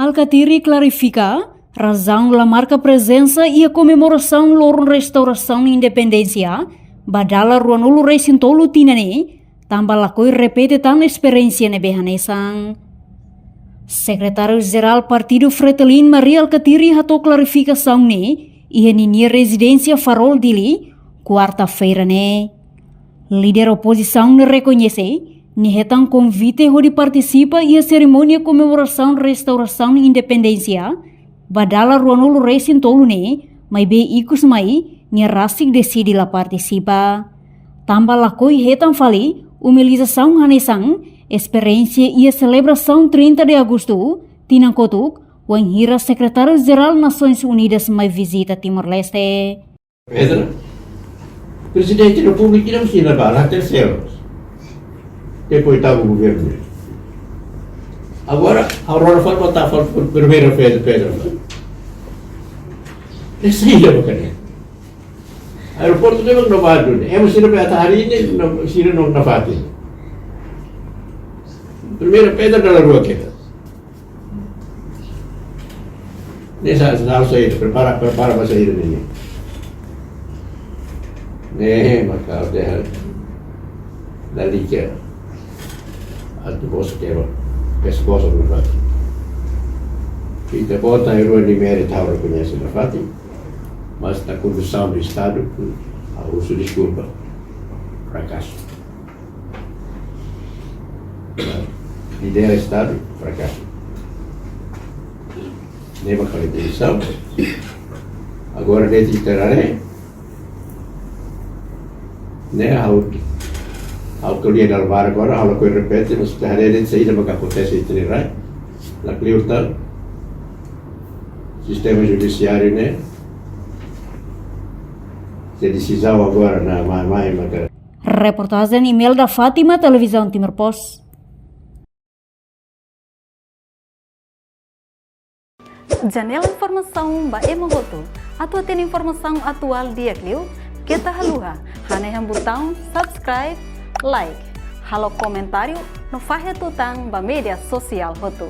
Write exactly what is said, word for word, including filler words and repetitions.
Alkatiri klarifika, razaun la marka prezensa iha komemorasaun loron restaurasaun independénsia ba dala ruanulu resin tolu tinan ne'e, tanba lakohi repete tan esperiénsia ne'ebé hanesan. Sekretáriu Jerál Partidu Fretilin Mari Alkatiri hato'o klarifikasaun ne'e iha ninia rezidénsia Farol Dili, kuarta-feira ne'e. Líder opozisaun ne'e rekoñese, nia hetan konvite hodi partisipa iha serimónia komemorasaun restaurasaun independénsia ba dala ruanulu resin tolu ne'e, maibé ikus mai nia rasik deside la partisipa. Tanba lakohi hetan fali umilizasaun hanesan esperiénsia iha selebrasaun trinta de Agostu tinan kotuk, wainhira Sekretáriu Jerál Nasoins Unidas mai vizita Timor-Leste. Pedra. Prezidente Repúblika ida mesti na bala terseiro. Depois estava o governo. Agora, a Aurora fala botar fala por primeira pedra, pedra. Essa aí é bacana. Aeroportu ne'e renovadu. É uma sira beta harine, não, sira não na fatin. Primeira pedra da rua que. Ne'e sa, sa, saida, prepara, prepara ba saida ne'e. Ne'e, maka dehan. Dali ke. Atu boso keba. Pes boso no bati. Ita bota e rua ni mere tau rekoñese na fatin. Mas na kondusaun do Estadu, a uso deskulpa. Frakasu. Lidera Estadu, frakasu. Ne'e mak fali posisaun. Agora, de literare, ne'e, ha'u, ha'u ko'alia dala barak agora, ha'u lakohi repete, mas ita haree de'it saida mak akontese iha ita-nia rai. La kleur tan. Sistema judisiáriu ne'e, se desizaun agora na mai, mai, maka Reportajen Imelda Fátima, Televizaun Timor Post. Janela informasaun ba ema hotu. Atu hatene informasaun atuál di'ak liu, keta haluha hanehan butaun subscribe, like, halo komentáriu no fahe tutan ba média sosiál hotu.